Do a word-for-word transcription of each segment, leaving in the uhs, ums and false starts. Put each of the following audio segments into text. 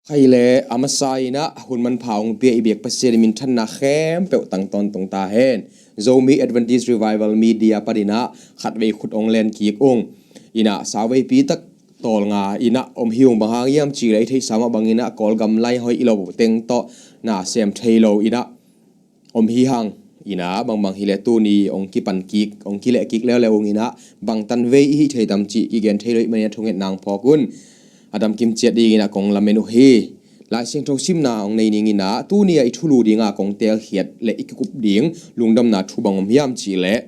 Kei le a masa in ah hun manpha hong pia i biak Pasian i minthanna khempeuh tang tawntung ta hen. Zomi Adventist Revival Media panin ah khatvei khut hong len kik ung. In ah sauveipi tak tawlnga in ah om hi ung. Bang hang hiam cih leh i theihsa mah bangin ah Kawlgam lai hoih lo teng tawh na sem thei lo in ah om hi hang. In ah bangbang hi leh tuni hong kipan kik, hong kileh kik leuleu ung in ah bang tanvei i hih thei tam cih kigen thei lo ahih manin ah thungetna hong phawk un. A damkim ciat dingin ah kong lamen uh hi. Lai Siangtho simna hong nei ning in ah tuni a i thulu ding a kong teelkhiat le i kikup ding lungdamna thu bang om hiam cih leh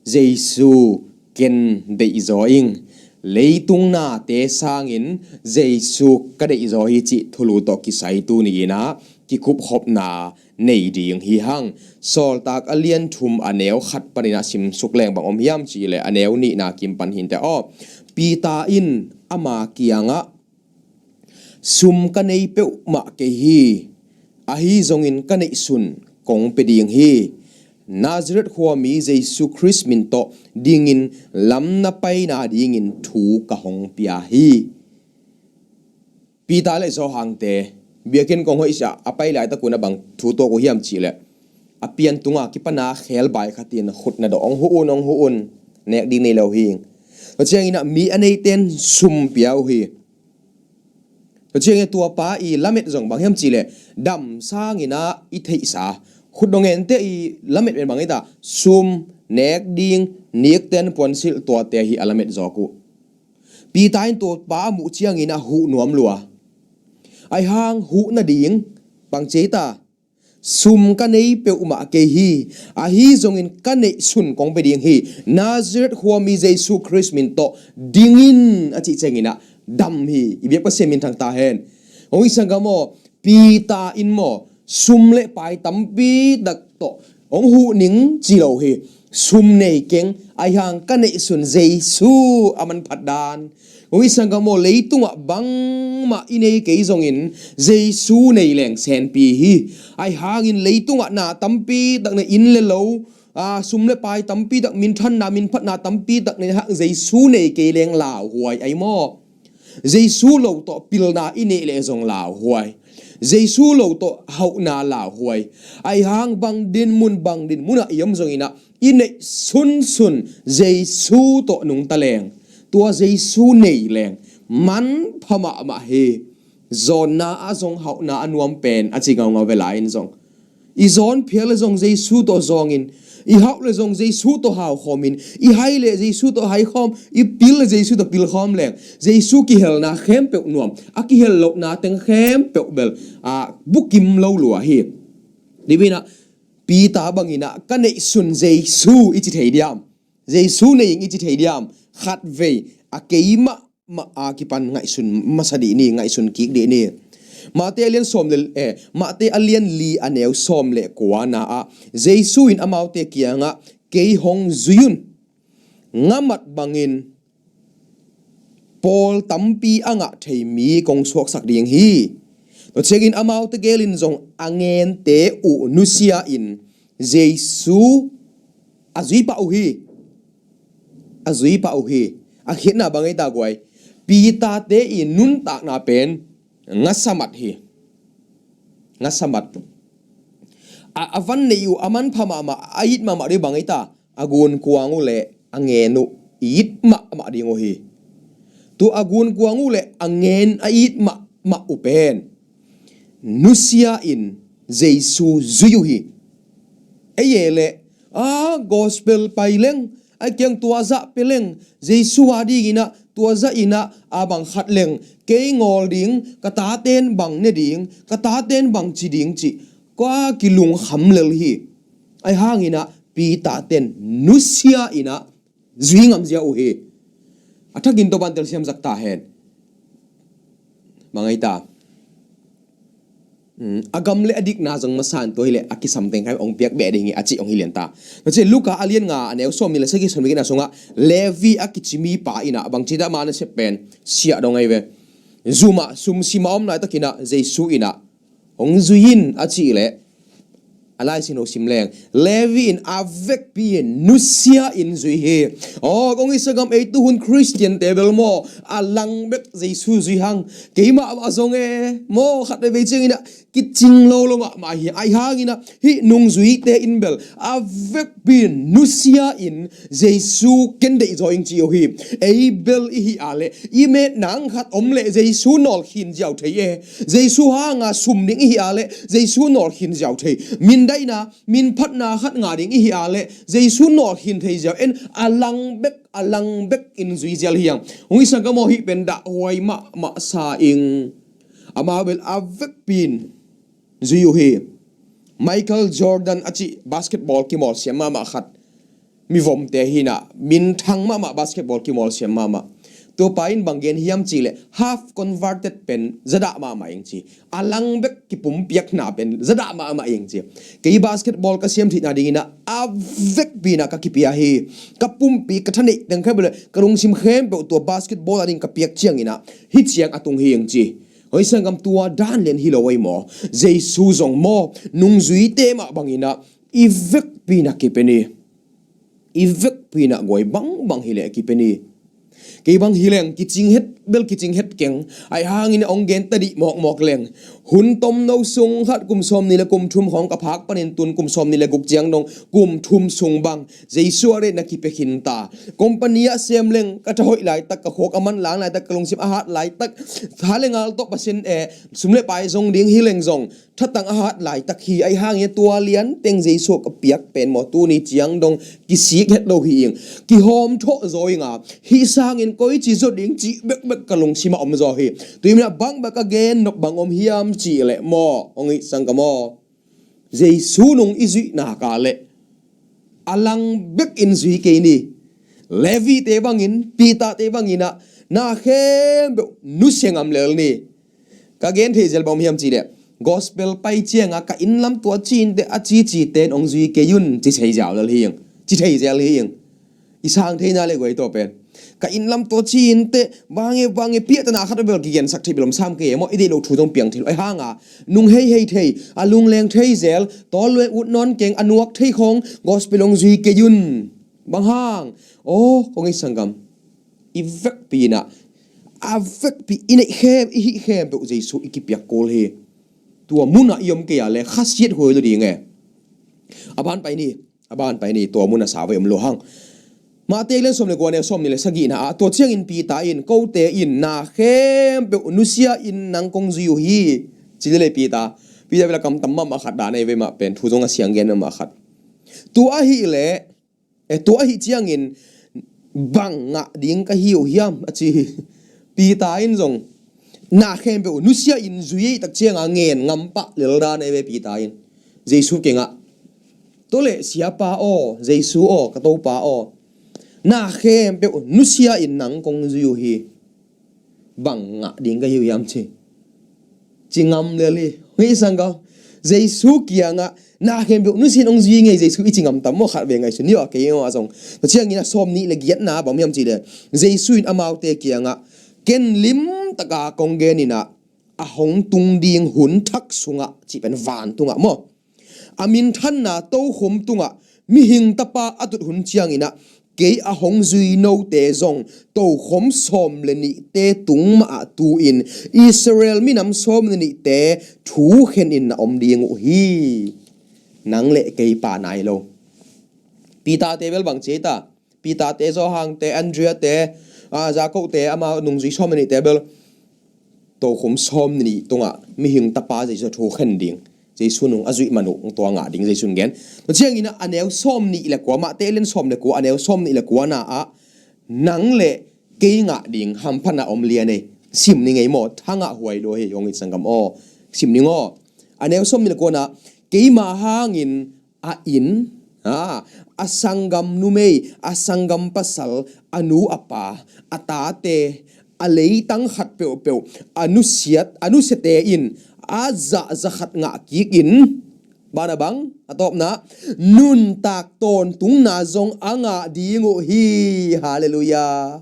Jesu ken deihzaw ing. Leitung nate sangin Jesu ka deihzaw hi cih thulu tawh kisai tuni in ah kikup khopna nei ding hi hang. Sawltak a lian thum a neu khat panin ah simsuk leng bang om hiam cih leh a neu nihna kim pan hi inteh aw. Peter in ama kiangah, "Sum ka nei peuhmah kei hi. Ahi zongin ka neihsun kong pia ding hi. Nazareth khuami Jesu Khrist min tawh dingin lam na paina dingin thu ka hong pia hi." Peter le Johan te biakinn kong hoih sia a pai laitak un ah bang thu tuak uh hiam cih leh a pian tunga kipan a khelbai khat in khut na dawh, "Hong huh un, hong huh un, nek ding nei lo hi ing." Tua ciangin ah mi a neite in sum pia uh hi. Tua ciangin tua pa i lamet zong bang hiam cih leh dam sangin ah i theihsa khut dawh ngente i lamet pen bang hi ta, sum, nek ding, nikten, puansilh, tuate hi a lamet zawk uh. Peter in tua pa a muh ciangin ah huh nuam lua. Ahi hang huh nading bang ci ei ta, "Sum ka nei peuhmah kei hi. Ahi zongin ka neihsun kong pia ding hi. Nazareth khuami Jesu Khrist min tawh dingin," a cih ciangin ah dam hi. I biak Pasian minthang ta hen. Hong hi sanggam aw, Peter in maw, sum le pai tampi tak tawh hong huh ning ci lo hi. Sum nei keng, ahi hang ka neihsun Jesu a manphat dan. Hong hi sanggam aw, leitungah bangmah i nei kei zongin Jesu nei leng senpi hi. Ahi hangin leitungah na tampi tak na, inn le lo, a, sum le pai tampi tak, minthanna, minphatna tampi tak nei hang Jesu nei kei leng lauhuai ahi maw. Jesu lo tawh pilna i neih leh zong lauhuai. Jesu lo tawh hauhna lauhuai. Ahi hang bang dinmun, bang dinmun ah i om zongin ah i neih sunsun Jesu tawh nungta leng, tua Jesu nei leng manpha mahmah hi. Zawnna ah zong hauhna a nuam pen a ci ngaungau ve lai in zong. I zawn phial le zong Jesu tawh zawngin, i hauh le zong Jesu tawh haukhawmin, i hai le Jesu tawh haikhawm, i pil le Jesu tawh pilkhawm leng, Jesu kihelna khempeuh nuam, a kihel lohna teng khempeuh bel, a, bukim lo lua hi. Tua hi in ah, Peter bangin ah, "Ka neihsun Jesu," i ci thei diam? "Jesu nei ing," i ci thei diam? Khatvei a keimah mah a kipan ngaihsun masa dih ni, ngaihsun kik dih ni. Mate a lian sawm le, eh, Mate a lian li a neu sawm le kuana ah Jesu in amaute kiangah, "Kei hong zui un. Nga mat bangin pawl tampi a ngah thei mi kong suaksak ding hi." Tua ciangin amaute gelin zong a ngente uh nusia in Jesu a zui pah uh hi. A zui pah uh hi. A khiatna bang ei ta guai? Peter te i nuntakna pen ngasamat hi. Ngasamat. A, a van neih uh a manpha mahmah, a it mahmah ding bang ei ta? A gunkuang uh le a ngen uh it mahmah ding uh hi. Tua a gunkuang uh le a ngen a it mahmah uh pen nusia in Jesu zui uh hi. Ei e le, a, gospel pai leng, a kiang tua zah pe leng, Jesu a dingin ah tua zah in ah a bang khat leng, kei ngawl ding, ka taten bang ne ding, ka taten bang ci ding cih, kua kilungkham lel hi. Ahi hangin ah Peter ten nusia in ah zui ngamzia uh hi. A thakin Topa'n telsiam zak ta hen. Bang ei ta? Mm, a gam le a dikna zong masa in tua hi leh a kisam teng khat hong piak beh ding hi a cih hong hi lian ta. Tua ciang Luka a lian nga a neu sawm nih le sagih, sawm le giatna sungah Levi a kici mipa in ah bang ci ta, ama nasep pen siah dong ahi ve. Zumah sumsim a om laitakin ah Jesu in ah hong zui in a cih leh A Lai Siangtho sim leng, Levi in a vekpi in nusia in zui hi. Aw, kong i sagam, ei tuhun Khristiante bel maw, a lang bek Jesu zui hang. Keimah mah zong e maw, khat veivei ciangin ah kicing lo lo mahmah hi. Ahi hangin ah hih nungzuite in bel a vekpi in nusia in Jesu ken deih zaw ing ci uh hi. Ei bel i hih a leh i metna khat om leh Jesu nawl khin ziau thei e. Jesu hanga sum ding i hih a leh Jesu nawl khin ziau thei. Mindaihna, min phatna khat ngah ding i hih a leh Jesu nawl khin thei ziau en, a lang bek, a lang bek in zui zial hi hang. Hong i sang ka maw, hih pen dah huai mahmah sa ing. Amau bel a vekpi in zui uh hi. Michael Jordan a cih basketball kimawl siam mahmah khat, mivomte hi in ah, minthang mahmah, basketball kimawl siam mahmah. Tua pa in bang gen hiam cih leh, half converted pen zadah mahmah ing ci. A lang bek kipumpiakna pen zadah mahmah ing ci. Kei basketball ka siam theihna dingin ah a vekpi in ah ka kipia hi. Ka pumpi, ka thaneih teng khempeuh leh ka lungsim khempeuh tua basketball a ding ka piak ciangin ah hih ciang a tung hi ing ci. Hoi sanggam, tua dan lian hi lo ei maw. Jesu zong maw, nungzuite mah bangin ah i vekpi in ah kipe ni. I vekpi in ah guai bangbang hi leh kipe ni. Kei bang hi leng kicing het bel kicing het keng. Ahi hangin ah hong gen ta dih mawkmawk leng, hun tomno sung khat, kum sawmnih leh kum thum khawng ka phak panin tun kum sawmnih leh guk ciang dong, kum thum sung bang Jesu a deihna kipia khin ta. Company ah sem leng ka tha hoih laitak, ka khuak a manlang laitak, ka lungsim a hat laitak, tha leh ngal tawh Pasian, eh, sum leh pai zong ding hi leng zong thatang a hat laitak hi. Ahi hangin tua lian teng Jesu ka piak pen maw, tuni ciang dong kisik het lo hi ing. Kihawm thawh zaw ing a, hih sangin koici zaw ding cih bekbek ka lungsim ah om zaw hi. Tui min ah bang bek a gen nop bang om hiam cih leh maw, hong i sang ka maw, Jesu nung i zuih nak leh a lang bek in zui kei ni. Levi-te bangin, Peter-te bangin ah na khempeuh nusia ngam lel ni. Ka gen thei zel bang om hiam cih leh, gospel pai ciang a ka inn lam tua ci inteh, a cici ten hong zui kei un ci thei zel hi ing. Ci thei zel hi ing. I sang theihna leh guai tua pen, ka inn lam tua ci inteh, bang e bang e, piahtana khat bel kigensak thei bel om sam kei e maw, i deih loh thu zong piang thei lo. Ahi hang a nung heihei thei, a lungleng thei zel, tawlluai ut nawn keng, a nuak thei khawng gospel hong zui kei un. Bang hang? Aw, kong i sanggam, i vekpi in ah, a vekpi, i neih khem, i hih khempeuh Jesu i kipiak kul hi. Tua mun ah i om kei a leh khasiat huai lo ding e. A ban pai ni, a ban pai ni, tua mun ah sa vai om lo hang. Matthai lian sawm leh kua, neu sawmnih leh sagihna ah, tua ciangin Peter in, kote in na khempeuh nusia in nang kong zui uh hi, ci lel ei Peter. Peter bel a kam tam mahmah khat dan ei ve, mah pen thu zong a siang gen mahmah khat. Tua ahih leh, eh, tua ahih ciangin bang ngah ding ka hi uh hiam, a ci hi. Peter in zong na khempeuh nusia in zui ei tak ciang a ngen ngam pah lel dan ei ve Peter in Jesu kiang ah. Tua leh Siapa aw, Jesu aw, ka Topa aw, na khempeuh nusia in nang kong zui uh hi, bang ngah ding ka hi uh hiam ci, ci ngam lel hi. Hong i sanggam, Jesu kiang ah na khempeuh nusia in hong zui ing ei Jesu i ci ngam tam maw, khat vei ngaihsun ni aw, kei aw a zong. Tua ciangin a sawmnih leh giatna bang om hiam cih leh, Jesu in amaute kiang ah, ken limtak a kong gen in ah, a hong tung ding hun thak sungah, cih pen vantung ah maw, a minthanna tokhom tungah mihing Tapa a tut hun ciangin ah, kei a hong zui note zong tokhom sawm leh nihte tung mah ah tu-in Israel minam sawm leh nihte thu khen in na om ding uh hi. Nang leh kei pha nai lo. Peter-te bel bang ci ei ta? Peter-te, Johan-te, Andrea-te, a, Jacob-te, amau nungzui sawm leh nihte bel tokhom sawm leh nih tungah mihing Tapa Jesu thu khen ding, Jesu nung a zuih man uh tua ngah ding Jesu in gen. Tua ciangin ah a neu sawmnih leh kua, Matthai lian sawm leh kua, a neu sawmnih leh kuana ah, nang leh kei ngah ding hamphatna om lian ei. Sim ni ngei maw, thangah huai lua hi, hong i sanggam aw. Sim ni ngei aw. A neu sawmnih leh kuana, keima hangin a inn, a, a sanggam numei, a sanggam pasal, a nu a pa, a tate, a leitang khat peuhpeuh, a nusiat, a nusiate in a zah za khat ngah kikin, bang a bang, a tawpna, nuntak tawntungna zong a ngah ding uh hi. Halleluiah.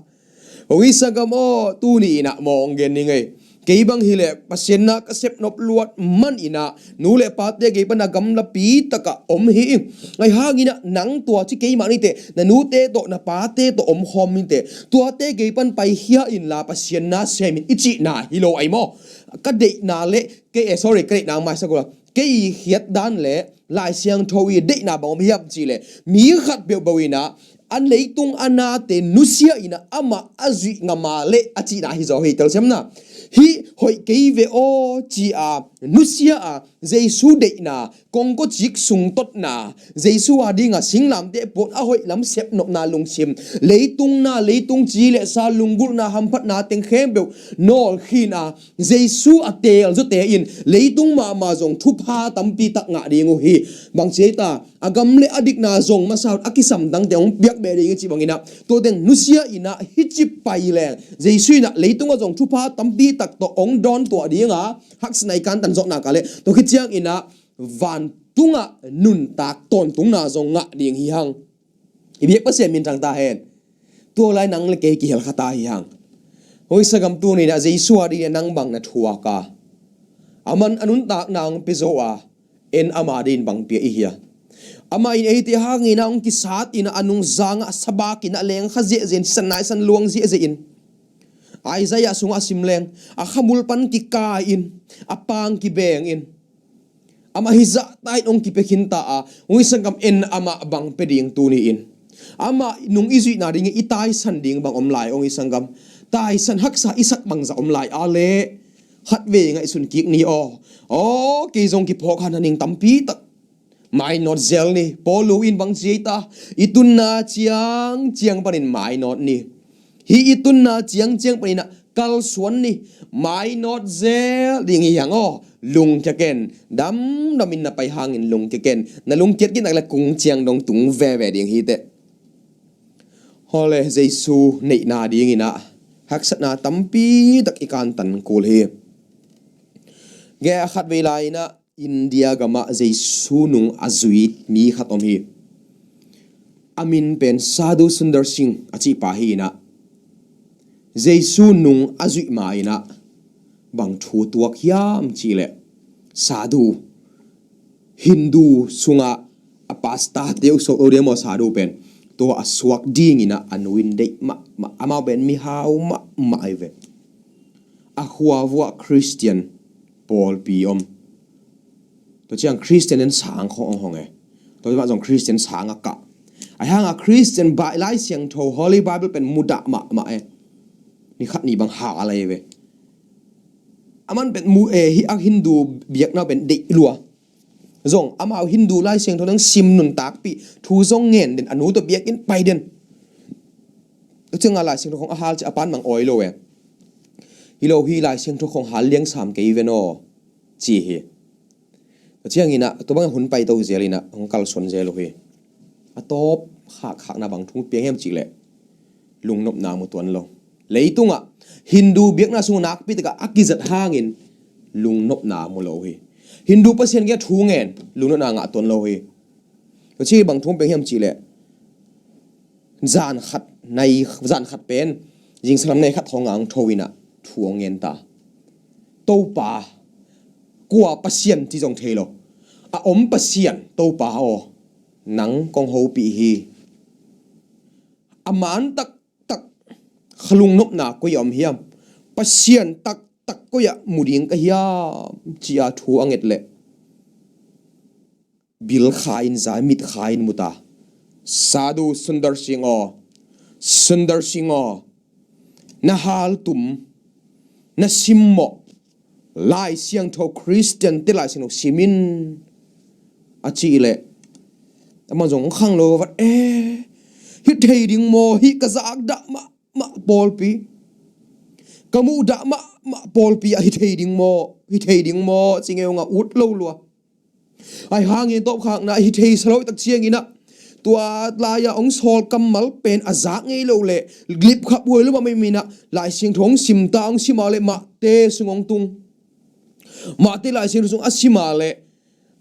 Hong i sanggam aw, tuni in ah mawng gen ni ngei. Kei bang hileh Pasian na ka sepnop luat man inah nu le pate gei pan a gamlapi takah om hi. Ahi hanginah nang tua ci keimah nite, na nute tawh na pate tawh omkhawm mite, tuate gei pan paikhia inla Pasian na semin i cihna hi lo ai maw? Ka deihna le kei, eh, sorry, ka deihna maisak uhla, kei khiat dan le Lai Siangtho i deihna bang om hiam cihleh, mi khat peuhpeuh inah a leitung a nate nusia inah amah a zuih ngama le a cihna hi zaw hi. Telsiamna, hih hoih kei ve aw ci-a nusia a Jesu deihna, kongkocik sungtotna, Jesu a dinga singlamteh puak a hoih lam sepnopna lungsim, leitung na, leitung ci le sa, lunggulhna, hamphatna teng khempeuh nawlkhin a Jesu a teelzawte in leitung mahmah zong thupha tampi tak ngah ding uh hi. Bang ci ei ta, a gam le a dikna zong masa a kisamdangte hong piak beh ding i ci banginah, tua teng nusia inah hih ci pai leng Jesu inah leitung ah zong thupha tampi tak tawh hong dawn tuah dinga haksatna i kantan zawhna ka le, tua khit cianginah vantungah nuntak tawntungna zong ngah ding hi hang. I biak Pasian minthang ta hen. Tua lai nang le kei kihel kha ta hi hang. Hong i sanggam, tuni inah Jesu a dingin nang bang na thuak a, aman a nuntakna hong pia zo a, en ama dingin bang pia i hia? Amah in eite hangin a hong kisat inah a nungzangah sabak inah lengkha ziahziah in, sisan naisan luang ziahziah in, Isaiah sungah a sim leng, a khamul pan kikai in, a pang kibeng in, amah hizahta in hong kipia khinta a, hong i sanggam, en amah bang pia ding tuni in? Amah nung i zuihna dingin i taisan ding bang om lai, hong i sanggam? Taisan haksa i sak bangzah om lai a le, khatvei ngaihsun kik ni aw. Aw, kei zong kiphawk hanhaning tampi tak mainawt zel ni. Paul in bang ci ei ta, i tunna ciangciang panin mainawt ni. Hih i tunna ciangciang paninah kalsuan ni. Mainawt zel ding hi hang aw. Lungkia ken. Damdamin na pai hangin lungkia ken. Na lungkiat kei nak le kung ciang dong tung veve ding hi teh. Hawle, Jesu neihna dinginah haksatna tampi tak i kantan kul hi. Gei a khatvei lai inah India gamah Jesu nung a zui mi khat om hi. A min pen Sadhu Sundar Singh a cihpa hi inah, Jesu nung a zuih ma inah bang thu tuak hiam cihleh, Sadhu, Hindu sungah a pastor te uh suak lo dia maw, Sadhu pen, tua a suak dinginah a nu in deih mahmah, amau pen mihau mahmah ahi ve. A khua vuah Khristian pawlpi om. Tua ciang Khristian in sang khawng hong hong e. Tua mah zong Khristian sang a kah. Ahi hanga Khristian bai Lai Siangtho, Holy Bible pen mudah mahmah e. Ni khat ni bang hal ahi ve. Aman pen mu e, hih a Hindu biakna pen deih lua. Zong amau Hindu Lai Siangtho nang sim, nuntakpih thu zong ngen den, a nu tawh biakinn pai den. Tua cianga Lai Siangtho khawng a hal ciah a pan mang awi lo e. Hi lo hi, Lai Siangtho khawng hal liangsam kei ven aw, ci hi. Tua cianginah tua bangah hun pai to zel inah hong kalsuan zel uh hi. A tawp khakkhakna bang thu piang hiam cihleh, lungnopna mu tuan lo. Leitungah Hindu biakna sung nakpi takah a kizat hangin lungnopna mu lo hi. Hindu pasian kiang thu ngen, lungnopna ngah tuan lo hi. Tua ci bang thu piang hiam cihleh, zan khat nai, zan khat pen zingsang lam nai khat khawng a hong tho inah thu hong ngen ta. Topa, kua Pasian ci zong thei lo. A om Pasian Topa aw, nang kong hopih hi. A man taktak kha lungnopna koi a om hiam? Pasian taktak koi ah mu ding ka hiam? Ci-a thu a nget leh, bil kha in, zai mit kha in mu ta. Sadhu Sundar Singh aw, Sundar Singh aw, na haltum, na simmawh Lai Siangtho, Khristian te Lai Siangtho sim in, a cih leh, amah zong khang lo vat e. Hih thei ding maw, hih ka zak dah mahmah pawlpi, ka muh dah mahmah pawlpi ah hih thei ding maw, hih thei ding maw, ci ngei ung a ut lo lua. Ahi hangin tawpkhakna hi thei sa lo tak cianginah, tua lai-a hong sawl kammal pen a zak ngei lo leh lipkhap huai lo mah mah inah, Lai Siangtho hong sim ta, hong sim a leh Mate sung hong tung. Mate Lai Siangtho sung a sim a leh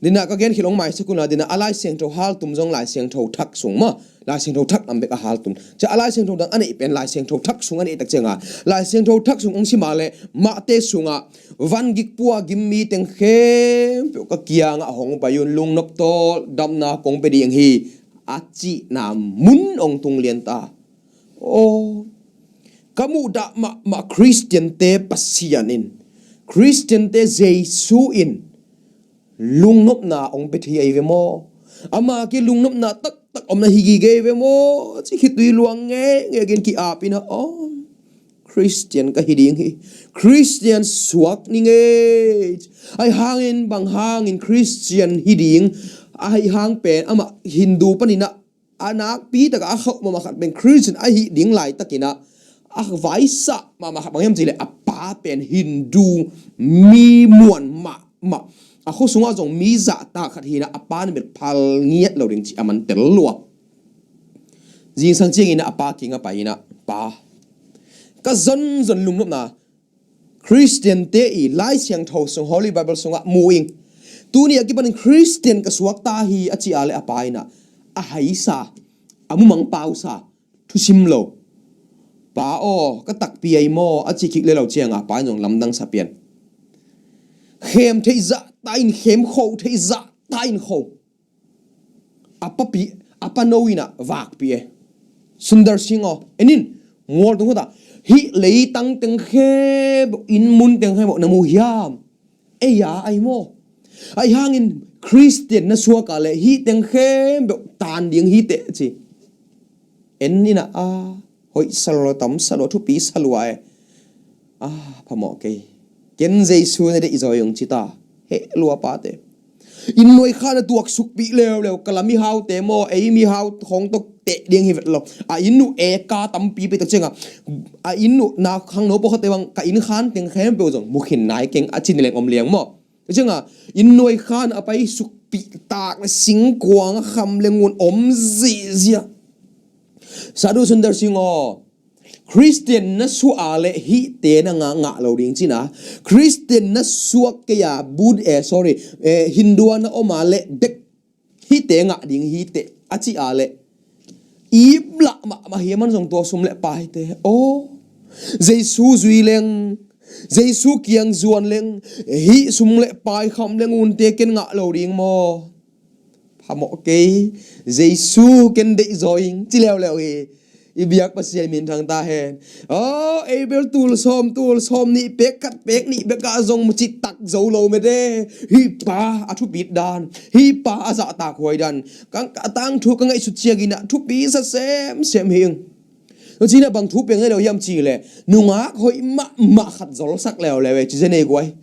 Dinah ka gen khilong mai sekuna dinah a Lai Siangtho haltum zong Lai Siangtho thak sung maw, Lai Siangtho thak lam bek a haltum. Cia a Lai Siangtho dang a neih pen Lai Siangtho thak sung a neih tak cianga Lai Siangtho thak sung ong sima le Mahte sungah van gikpua gim mi teng khempeuh ka kiangah hong pai un lungnop tawl damna kong pe ding hi a cihna mun ong tung lian ta. Aw, ka muhdah mahmah Khristiante Pasian in, Khristiante Jesu in lungnopna ong pe thei ahi ve maw? Ama ki lungnopna taktak omna hi gige ahi ve maw? Ci khitui luang nge nge gen ki-ap ina om. Khristian ka hi ding hi. Khristian suak ni nge. Ahi hangin bang hangin Khristian hi ding? Ahi hang pen ama Hindu paninah a nakpi taka a khauh mahmah khat pen Khristian ahi ding laitakinah a vaisah mahmah khat bang hiam cihleh a pa pen Hindu mi muan mahmah, a khua sungah zong mi zahtak khat hinah a pa na met phal ngiat lo ding ci a man tel lua. Zingsang cianginah a pa kingah pai inah pa ka zonzon lungnopna Khristiante i Lai Siangtho sung Holy Bible sungah mu ing. Tuni a kipanin Khristian ka suak ta hi a ci a le a pa inah a haisa a mumang pausa thusim lo. Pa aw ka takpi ai maw a ci kik le lo cianga pa in zong lamdang sa pian. Khem theih zah ta in khem kho theih zah ta in kho. A papi a pano inah vakpi e. Sundar Singh aw enin mual tung khuta hih leitang teng khempeuh inn mun teng khempeuh na mu hiam? Ei a ai maw? Ahi hangin Khristian na suaka le hih teng khempeuh tan ding hi teh ci. En inah a hoih salua tam salua thupi salua e. A phamawh kei. Ken Jesu na deih zawi ung cita. Heh lua pate inn nuai khan a tuak sukpih leuleu ka la mihaute maw ei mihau khong tok teh ding hi vet lo. A inn uh eka tampi pei tak cianga a inn uh nak khangno pawkhatte bang ka inn khan teng khempeuh zong mukhin nai keng a cin leng om liang maw? Cianga inn nuai khan a pai sukpih tak le singkuang a kham le ngun om zihzia. Sadhu Sundar Singh aw, Khristian na suah a le hihte na ngah ngah lo ding cina. Khristian na suak kei a Bud eh sorry eh Hindu a na om a le dek hihte ngah ding hihte a ci a le iplah mahmah hiam an zong tua sum le paite aw Jesu zui leng Jesu kiang zuan leng hih sum le pai kham leng unte ken ngah lo ding maw? Phamawh kei Jesu ken deih zawi ing ci leuleu hi. I biak Pasian minthang ta hen. Aw ei bel tul sawm tul sawm nih pek khat pek nih bekah zong mucit tak zo lo mede. Hih pa a thupit dan hih pa a zahtak huai dan ka tangthu ka ngaihsut cianginah thupi sa semsem hi ing. Cina bang thu peng lo hiam ci le nungak hoih mahmah khat zolsak leuleu e ci zenei guai.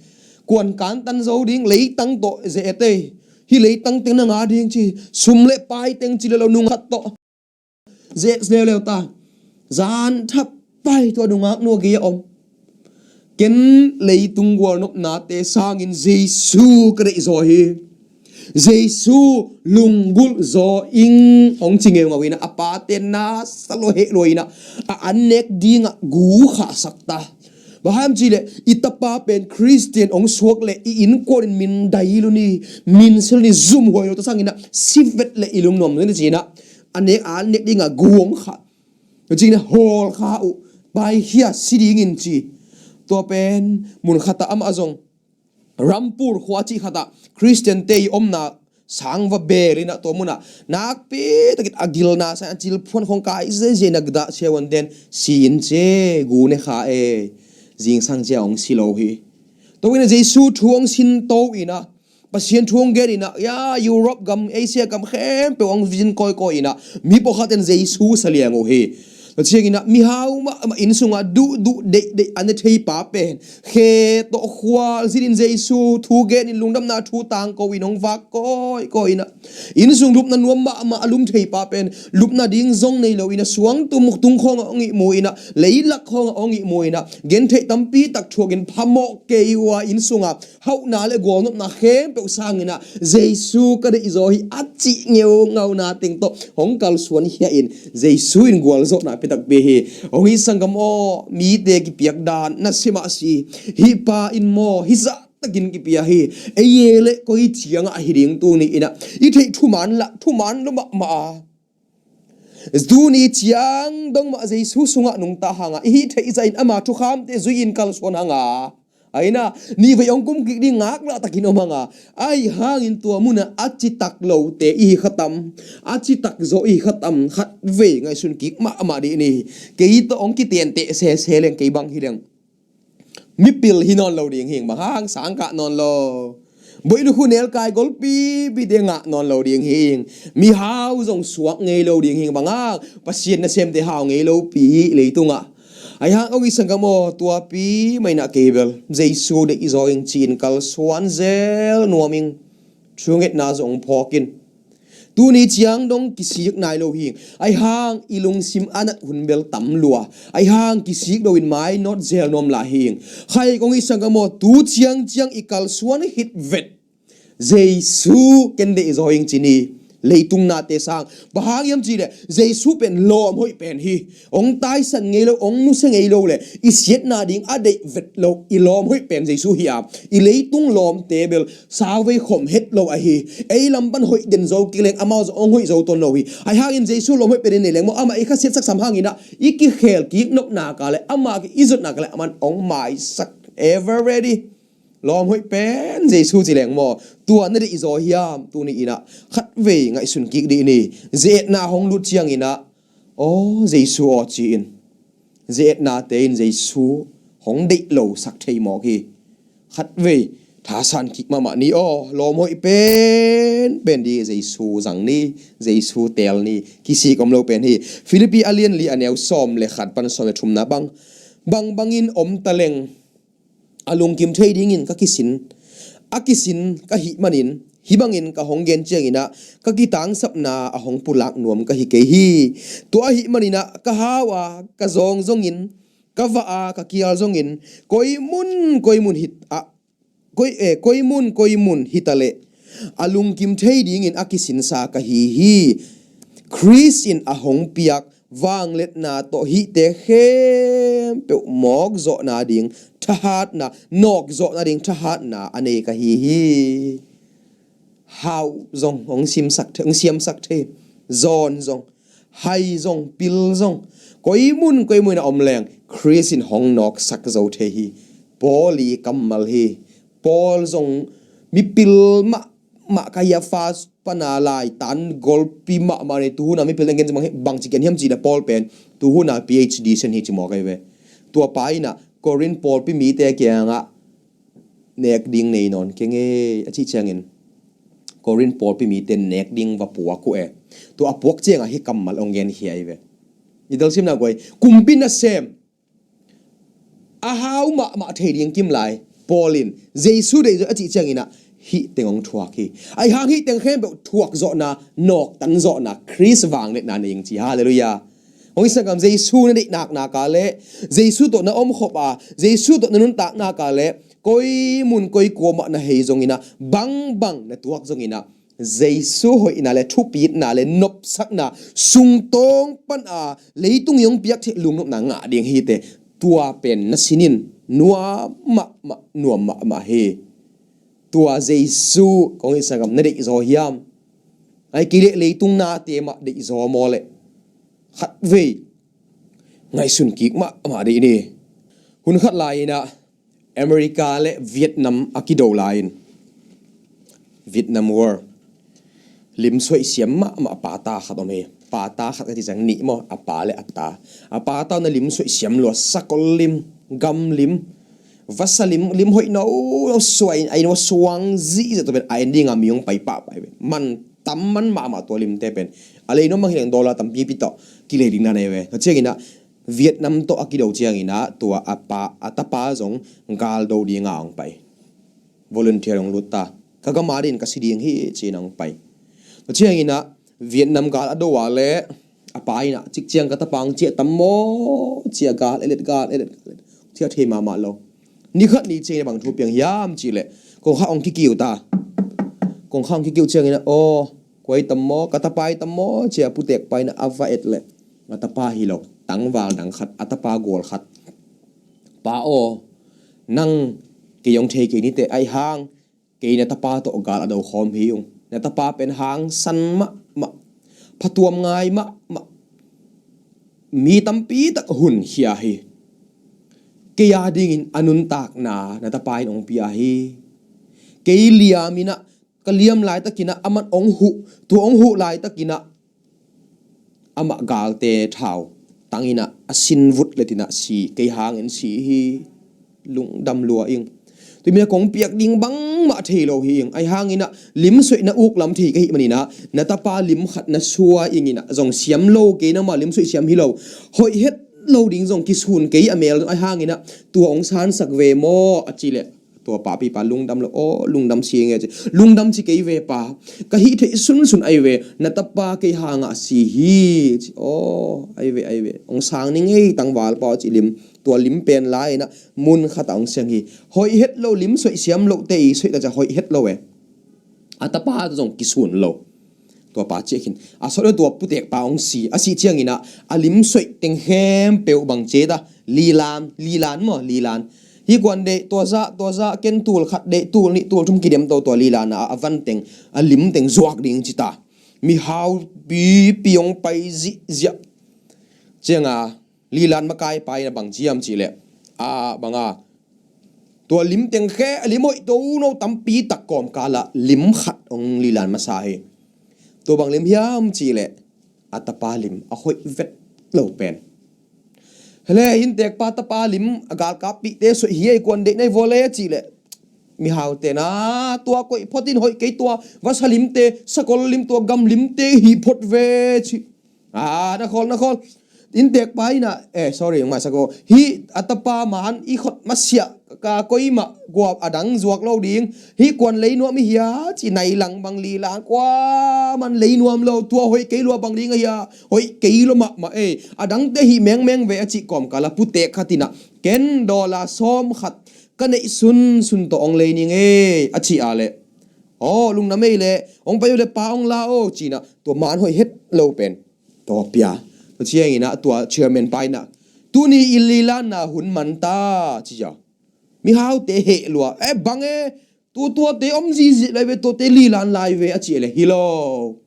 Kuan kantan zo ding leitang tawh ze etei. Hih leitang teng na nga ding ci sum le pai teng ci le lo nungak tawh zek leuleu ta. Zan thap pai tua nungak nua gei a om. Ken leitung gualnopnate sangin Jesu ka deih zaw hi. Jesu lunggulh zaw ing hong ci ngeungau inah a pate nasa lua heh lua inah a an nek dingah gu khahsak ta. Bang hiam cihleh i tapa pen Khristian hong suak leh i innkuan in min dai luni min sil ni zumhuai lo ta sanginah sivet leh i lungnuam ni cinah a nek a an nek dingah gu hong khah. Cina hawl kha uh paikhia si dingin ci. Tua pen mun khatah amah zong Rampur khua cih khatah Khristiante i omna sang va bel inah tua munah nakpi takin a gilna sang a cilphuan khong kai zeizei na dah siahuan den si in ce gu ne kha e. Zingsang cia hong si lo hi. Tua inah Jesu thu hong sin to inah Pasian thu hong gen inah ya Europe gam Asia gam khempeuh hong vision kawikawi inah mi pawlkhat in Jesu sa liang uh hi. Tua cianginah mihau mahmah inn sungah duhduh deihdeih a ne thei pa pen khe tawh khual zinin Jesu thu genin lungdamna thu tangko in hong vak kawikawi inah inn sung lupna nuam mahmah a lum thei pa pen lupna ding zong nei lo inah suangtum tung khawngah hong ihmu inah leilak khawngah hong ihmu inah gentheih tampi tak thuakin phamawh kei uh a inn sungah hauhna le gualnopna khempeuh sanginah Jesu ka deih zaw hi a cih ngeungauna teng tawh hong kalsuan hiah in Jesu in gualzawhna pia takpi hi. Hong hi sanggam aw mite kipiak dan na sim ah si hih pa in maw hih zah takin kipia hi. Ei e le koi ciangah hi ding tuni inah i theih thuman lah thuman lo mahmah a, tuni ciang dong mah Jesu sungah nungta hanga i hih theih zahin ama thukhamte zui-in kalsuan hanga, aina nihvei hong kum kik ding ngaklah takin om hanga, ahi hangin tua munah a citak lote i hi khatam, a citak zawh i hi khatam, khatvei ngaihsun kik mahmah dih ni. Kei tawh hong kitenteh sese leng kei bang hi leng mipil hi nawn lo ding hing, bang hang sangkah nawn lo. Boih lukhu nelkai golpipite ngah nawn lo ding hing. Mihau zong suak ngei lo ding hing, bang hang Pasian nasemte hau ngei lopi hi leitungah. Ahi hang awi sanggam aw, tuapi mainah kei bel Jesu deih zaw ing ci-in kalsuan zel nuam ing. Thungetna zong phawk in. Tuni ciang dong kisik nai lo hing. Ahi hang i lungsim a nat hun bel tam lua. Ahi hang kisik loin mainawt zel nuam lai hing. Khai kong i sanggam aw, tu ciang ciang i kalsuan hit vet Jesu ken deih zaw ing ci ni. Leitung nate sang bang hang hiam cihleh Jesu pen lawm hoih pen hi. Hong taisan ngei lo, hong nusia ngei lo le i siatna ding a deih vet lo i lawm hoih pen Jesu hi a, i leitung lawmte bel sauvei khom het lo ahi. Ei lam pan hoih den zo kik leng amau zong hong hoih zo ton lo hi. Ahi hangin Jesu lawm hoih pen i nei leng maw, amah i khasiat saksam hanginah i kikhel kik nopna ka le, amah i zotna ka le, aman hong maisak, ever ready. Lawm hoih pen Jesu ci leng maw, tua na deih zaw hiam tuni inah khatvei ngaihsun kik dih ni. Ze-etna hong lut cianginah, aw Jesu aw ci-in ze-etnate in Jesu hong deih lo sak thei mawk hi. Khatvei thasan kik mahmah ni aw, lawm hoih pen pen di Jesu zang ni, Jesu teel ni, kisik om lo pen hi. Philippi a lian li a neu sawm le khat pan sawm le thumna bang, bang bangin om taleng a lungkim thei dingin ka kisin, a kisin ka hih manin, hih bangin ka hong gen cianginah ka kitangsapna a hong pulak nuam ka hi kei hi. Tua ahih maninah ka hau a, ka zawng zongin, ka vah a, ka kial zongin, koi mun koi mun hit ah, koi, eh, koi mun koi mun hitaleh a lungkim thei dingin a kisinsa ka hi hi. Khrist in a hong piak vangliatna tawh hihte khempeuh mawkzawhna ding thahatna, nawkzawhna ding thahatna a nei ka hi hi. Hau zong hong simsak thei, hong siamsak thei, zawn zong, hai zong, pil zong, koi mun koi mun a om leng Khrist in hong nawksak zo thei hi. Paul i kammal hi. Paul zong mipil mahmah, Kaiafa pana lai tan golpi mahmah nei. Tuhuna mipil enggen bang ci gen hiam cihleh Paul pen tuhuna P H D sen hi ci mawk ahi ve. Tua pa inah Korin pawlpi mite kiangah nek ding nei nawn keng ei a cih ciangin Korin pawlpi mite nek ding va puak uh e. Tua a puak ciangah hih kammal hong genkhia ahi ve. I telsimna guai, kumpi nasem a hau mahmah thei ding kim lai Paul in Jesu deih zaw a cih cianginah hih teng hong thuak hi. Ahi hang hih teng khempeuh thuak zawhna, nawktan zawhna, Khrist vangliatna nei ing ci. Halleluiah. Hong i sanggam, Jesu na deih nakna ka le, Jesu tawh na omkhop a, Jesu tawh na nuntak nak a le, koi mun koi kuamah na hei zonginah, bangbang na tuak zonginah, Jesu hoihna le thupitna le nopsakna sungtawng pana leitung i hong piak theih lungnopna ngah ding hi teh. Tua pen na sinin nuam mahmah, nuam mahmah hi. Tua Jesu kong i sanggam na deih zaw hiam? Ai kei leh leitung nate mah deih zaw maw leh? Khatvei ngaihsun kik mahmah dih ni. Hun khat lai-inah America le Vietnam a kido lai-in, Vietnam War, lim suaih siam mahmah pata khat om hi. Pata khat ka ci ciang nih maw, a pa le a ta. A pata na lim suaih siam lua, sakol lim, gam lim, vasa lim, lim hoih no, no suai, a inn va suang zihzah tua pen a en dinga mi hong pai pahpah hi ve. Man tam man mahmah tua limte pen. A lei nuam mang hi leng dollar tampipi tawh kilei ding na nei ve. Tua cianginah Vietnam tawh a kido cianginah tua a pa, a tapa zong gal do dinga hong pai. Volunteer hong lut ta. Ka gam a dingin ka si ding hi ci-in hong pai. Tua cianginah Vietnam gal a do a le a pa inah cik ciang ka tapa hong ciah tam maw, ciah gal elet, gal elet, gal elet. Ciah thei mahmah lo. Ni khat ni ciangin a bang thu piang hiam cihleh kongkhak hong kikiu ta. Kongkhak hong kikiu ciangin a, aw, kua hi tam maw, ka tapa hi tam maw, ci-a putek pa in a va et leh a tapa hi lo, tangval dang khat, a tapa gual khat. Pa aw, nang Kei hong thei kei nite, ahi hang kei na tapa tawh gal a do khawm hi ung. Na tapa pen hangsan mahmah, phatuam ngai mahmah, mi tampi tak hun khia hi. Kei a dingin a nuntakna na tapa in hong pia hi. Kei liam inah, ka liam laitakinah aman hong huh, tua hong huh laitakinah amah galte thau tanginah a sin vut letinah si, kei hangin si hi. Lungdam lua ing. Tui mina kong piak ding bangmah thei lo hi ing. Ahi hanginah limsoih na uk lam thei ka hih maninah na tapa lim khat na sua inginah zong siam lo kei, nangmah limsoih siam hi lo. Hoih het lo ding zong kisun kei a mel, ahi hanginah tua hong sansak ve maw a cih leh, tua papipa lungdam lo, aw lungdam si nge ci. Lungdam ci kei ve pa, ka hih theih sunsun ahi ve, na tapa kei hangah si hi ci. Aw ahi ve, ahi ve, hong sang ning ei tangvalpa aw ci. Lim, tua lim pen lai-inah mun khatah hong siang hi. Hoih het lo, limsoih siam lote i soih ta ciah hoih het lo e. A tapa zong kisun lo. Tua pa ciah khin a sawt lo, tua putekpa hong si, a sih cianginah a limsoih teng khempeuh bang ci ta, lilan, lilan maw, lilan. Hi kuan deih, tua zah, tua zah, ken tul khat deih, tul nih, tul thum kidem to, tua lilan a, a van teng, a lim teng zuak ding ci ta. Mihau pipi hong pai zihziah. Cianga lilan makaipa in a bang ciam cih leh, a banga, tua lim teng khe, a lim hoih to no tampi tak kawmkalah lim khat hong lilan masa hi. Tua bang lim hiam cih leh a tapa lim, a hoih vet lo pen. Hele, inntekpa tapa lim a galkappihte soih hi ei, kuan deih nai vua le cih leh, mihaute na, tua koih photin hoih kei, tua vasa limte, sakol lim, tua gam limte hi phot ve ci. A, na khawl, na khawl. Inntekpa inah, eh, sorry, masa ko. Hih a tapa man i khot masiah ka koi mah, kua a dang zuak lo ding. Hih kuan lei nuam i hia ci, nai lang bang lilan, kua man lei nuam lo, tua hoih kei lua bang ding a hia, hoih kei lua mahmah ei. A dangte hih mengmeng ve a cih kawmkalah putek khat inah, ken dollar sawm khat ka neih sunsun tawh hong lei ning ei a cih a leh, aw lungdam ei leh, hong pai uh leh pa hong la aw cinah, tua man hoih het lo pen tawh pia. Tua cianginah tua chairman pa inah, tuni i lilanna hun man ta ci a. Mihaute heh lua, eh bang e, tu tuate om zizih lai ve, tuate lilan lai ve a cih leh, hi lo.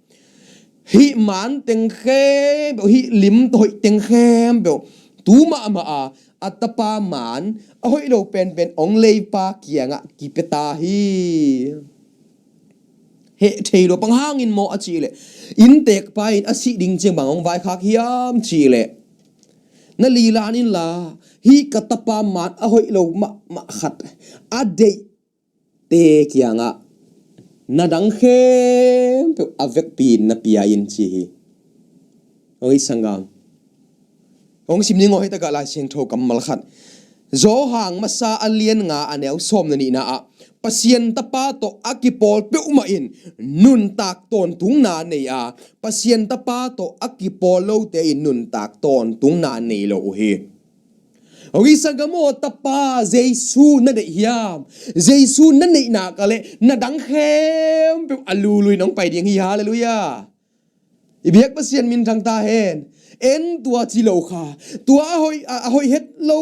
Hih man teng khempeuh, hih lim tawh hoih teng khempeuh, tu mahmah a, a tapa man a hoih lo penpen hong leipa kiangah kipia ta hi. Heh thei lua, bang hangin maw a cih leh, inntekpa in a sih ding ciang bang hong vaikhak hiam cih leh, na lilan inla, hih ka tapa man a hoih lo mahmah khat a deihte kiangah na dang khempeuh a vekpi in na pia in ci hi. Oi sanggam, hong sim ning aw, hih takah Lai Siangtho kammal khat. Johan masa a lian nga a neu sawm na nihna ah, Pasian Tapa tawh a kipawl peuhmah in nuntak tawntungna nei a, Pasian Tapa tawh a kipawl lote in nuntak tawntungna nei lo uh hi. Hong i sanggam aw, Tapa Jesu na deih hiam? Jesu na neihna ka leh na dang khempeuh a lului nong pai ding hi. Halleluiah. I biak Pasian minthang ta hen. En tua ci lo kha. Tua a hoih, a, a hoih het lo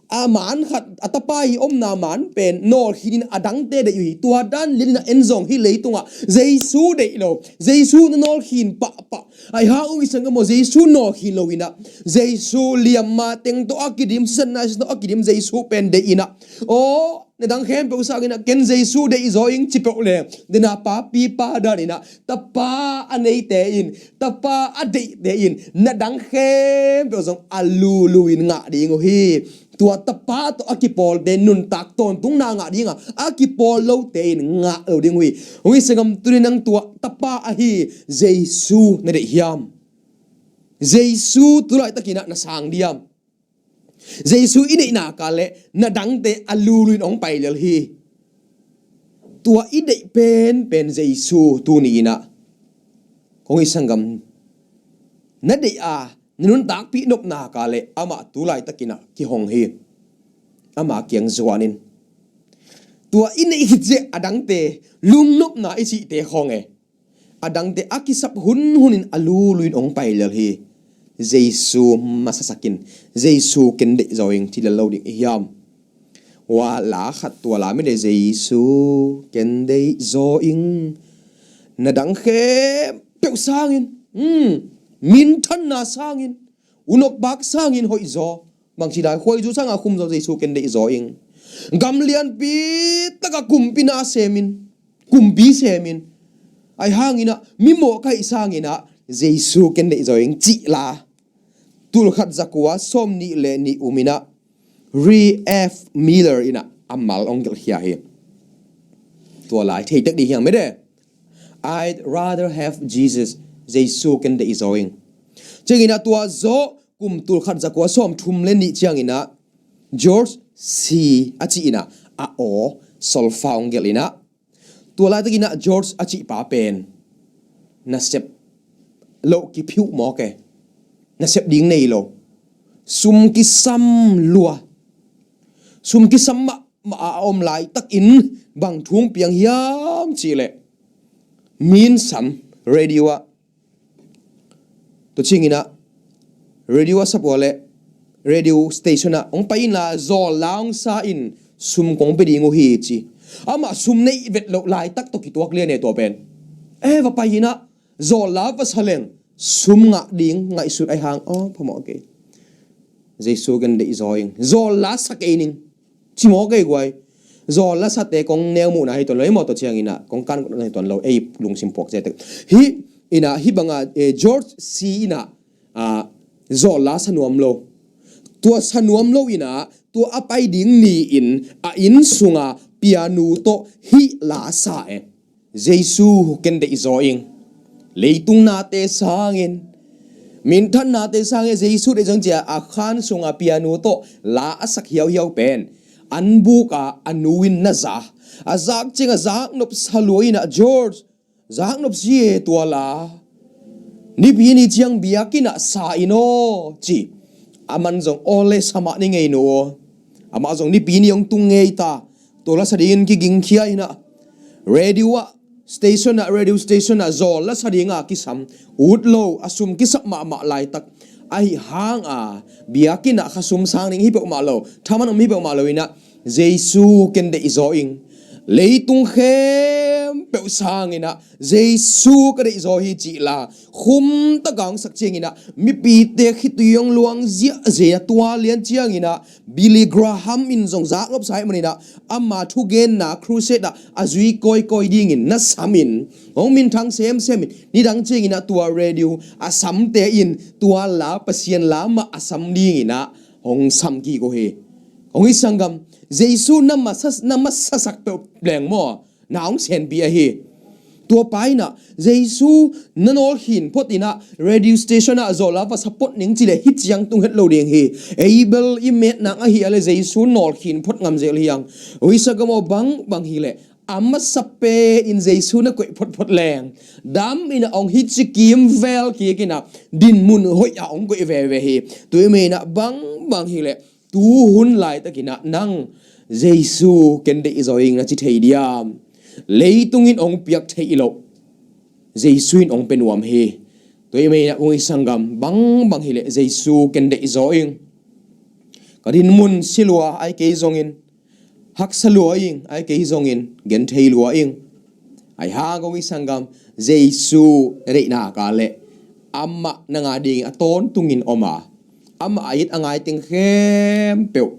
a man khat, a tapa i omna man pen nawlkhin in a dangte deih uh hi. Tua dan lianin a en zong hih leitungah Jesu deih lo, Jesu na nawlkhin pahpah. Ahi hang ung i sanggam aw, Jesu nawlkhin lo inah, Jesu liamma teng tawh a kidim, sisan naisan tawh a kidim Jesu pen deih inah, aw na dang khempeuh sanginah ken Jesu deih zaw ing ci peuh leng, dena papipa daninah, Tapa a neite in, Tapa a deihte in na dang khempeuh zong a lului in ngah ding uh hi. Tua Tapa tawh a kipawlte nuntak tawntungna ngah dinga, a kipawl lote in ngah lo ding uh hi. Hong i sanggam, tuni nang tua Tapa ahi Jesu na deih hiam? Jesu tu laitakinah na sang diam? Jesu i neihna ka leh na dangte a lului in hong pai lel hi. Tua i deih penpen Jesu tuni inah, kong i sanggam, na deih a, na nuntakpih nopna ka leh amah tu laitakinah kihong hi. Ama kiang zuanin, tua i neih khit ciah a dangte, lungnopna i cihte khawng e, a dangte a kisap hunhunin a lului in hong pai lel hi. Jesu masasakin, Jesu ken deih zaw ing ci lel lo ding i hiam? Ua la khat tua la mite, Jesu ken deih zaw ing. Na dang khempeuh sangin, mm, minthanna sangin, unok bak sangin hoih zaw. Bangci lai, khuaizu sanga khum zaw, Jesu ken deih zaw ing. Gam lianpi taka kumpi na semin, kumpi semin. Ai hangin ah, mimawh kaih sangin ah, Jesu ken deih zaw ing cih la. Tulkhat zakua sawm nih le nih um in ah, Ray F Miller in ah a mal hong gelhkhia hi. Tua lai theitek ding hiam mede? I'd rather have Jesus. Jesu ken deih zaw ing. Ciangin ah tua zawh kum tulkhat zakua sawm thum le nih ciangin ah George C a cih in ah a aw solfa hong gelh in ah, tua laitakin ah George a cihpa pen nasep loh kiphiuh mawk e. Nasep ding nei lo. Sum kisam lua. Sum kisam mahmah a om laitakin bang thu hong piang hiam cihleh, min sam radio ah, tua ciangin ah radio a sap uh leh radio station ah hong pai inla, zawl la hong sa in, sum kong pia ding uh hi ci. Amah sum neih vet loh laitak tawh kituak lian e tua pen. E, va pai in ah zawl la va sa leng sum ngah ding ngaihsut ai hang, aw, phamawh kei. Jesu ken deih zaw ing. Zawl la sa kei ning ci mawk ei guai. Zawl la sate kong neu muhna hi tuan lo, ei mawtaw ciangin ah kong kan na hi tuan lo, ei lungsim puak ciatek. Hih in ah, hih banga, eh, George C in ah, ah, zawl la sa nuam lo. Tua sa nuam lo in ah, tua a pai ding ni-in a inn sunga pianu tawh hih la sa e. Jesu ken deih zaw ing. Leitung nate sangin, minthan nate sangin Jesu deih zaw ing ci-a a khan sunga pianu tawh la a sak hiauhiau pen an buk a a nu in na za. A zak ciang a zaknop sa lua in ah, George, zaknop si e tua la. Nipi ni ciang biakinn ah sa in aw ci. Aman zong aw le sa mah ni ngei nu aw. Amah zong nipi ni hong tung ngei ta. Tua la sa dingin kigingkhia in ah, radio ah, station ah, radio station ah zawl la sa dinga kisam ut lo, a sum kisap mahmah laitak ahi hanga, biakinn ah kha sum sang ding hi peuhmah lo, thaman om hi peuhmah lo in ah, Jesu ken deih zaw ing. Leitung khempeuh sangin ah Jesu ka deih zaw hi cih la khum taka hong sak ciangin ah, mipite khitui hong luang ziahziah a tua lian ciangin ah, Billy Graham in zong zaknop sa ahih manin ah, ama thugenna crusade ah a zui kawikawi dingin na sam in, hong minthang semsem in, nidang ciangin ah tua radio a samte in tua la, Pasian la mah a sam dingin ah hong sam kik uh hi. Hong i sanggam, Jesu na masa, na masasak peuh leng maw, na hong senpi ahi. Tua pa in ah Jesu na nawlkhin phot in ah, radio station ah zawl la va sa phot ning ci leh hih ciang tung het lo ding hi. Ei bel i metna ahi a leh Jesu nawlkhin phot ngam zel hi hang. Ui, sanggam aw, bangbang hi leh a masa pen in Jesu na koih photphot leng, dam in ah hong hi ci kimvel kik in ah, dinmun hoih ah hong koih veve hi. Tua ahih manin ah bangbang hi leh, tu hun laitakin ah nang Jesu ken deih zaw ing na ci thei diam? Leitung in hong piak theih loh Jesu in hong pia nuam hi. Tua ahih manin ah, ui, sanggam, bangbang hi leh Jesu ken deih zaw ing. Ka dinmun si lua ai kei zongin, haksa lua ing ai kei zongin, genthei lua ing. Ai hang, ui, sanggam, Jesu na deih nak leh amah nang a dingin a tawntungin om a, amah a it a ngai teng khempeuh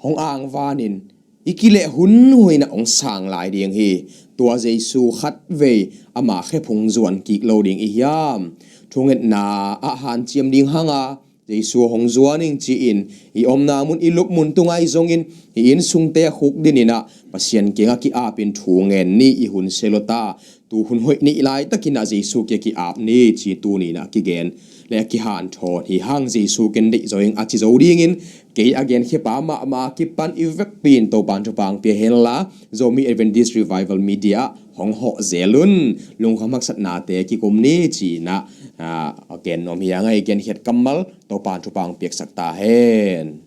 hong angvanin, i kileh hun hun in ah hong sang lai ding hi. Tua Jesu khatvei ama khephung zuan kik lo ding i hiam? Thungetna ah hanciam ding hanga Jesu hong zuan ing ci-in, i omna mun, i lupmun tungah zongin, i inn sungte a khukdin in ah Pasian kiangah ki-apin thu ngen ni. I hun sia lua ta. Tu hun hoih nih laitakin ah Jesu kiang ki-ap ni ci tuni in ah kigen le kihanthawn hi hang. Jesu ken deih zaw ing a ci zo dingin, kei a genkhiapa mahmah a kipan i vekpi in Topa'n thupha hong pia hen la, Zomi Adventist Revival Media ah hong hawh zel un. Lungkham haksatnate kikum ni ci-in ah, ah, a gen nuam hi hang. I genkhiat kammal Topa'n thupha hong piaksak ta hen.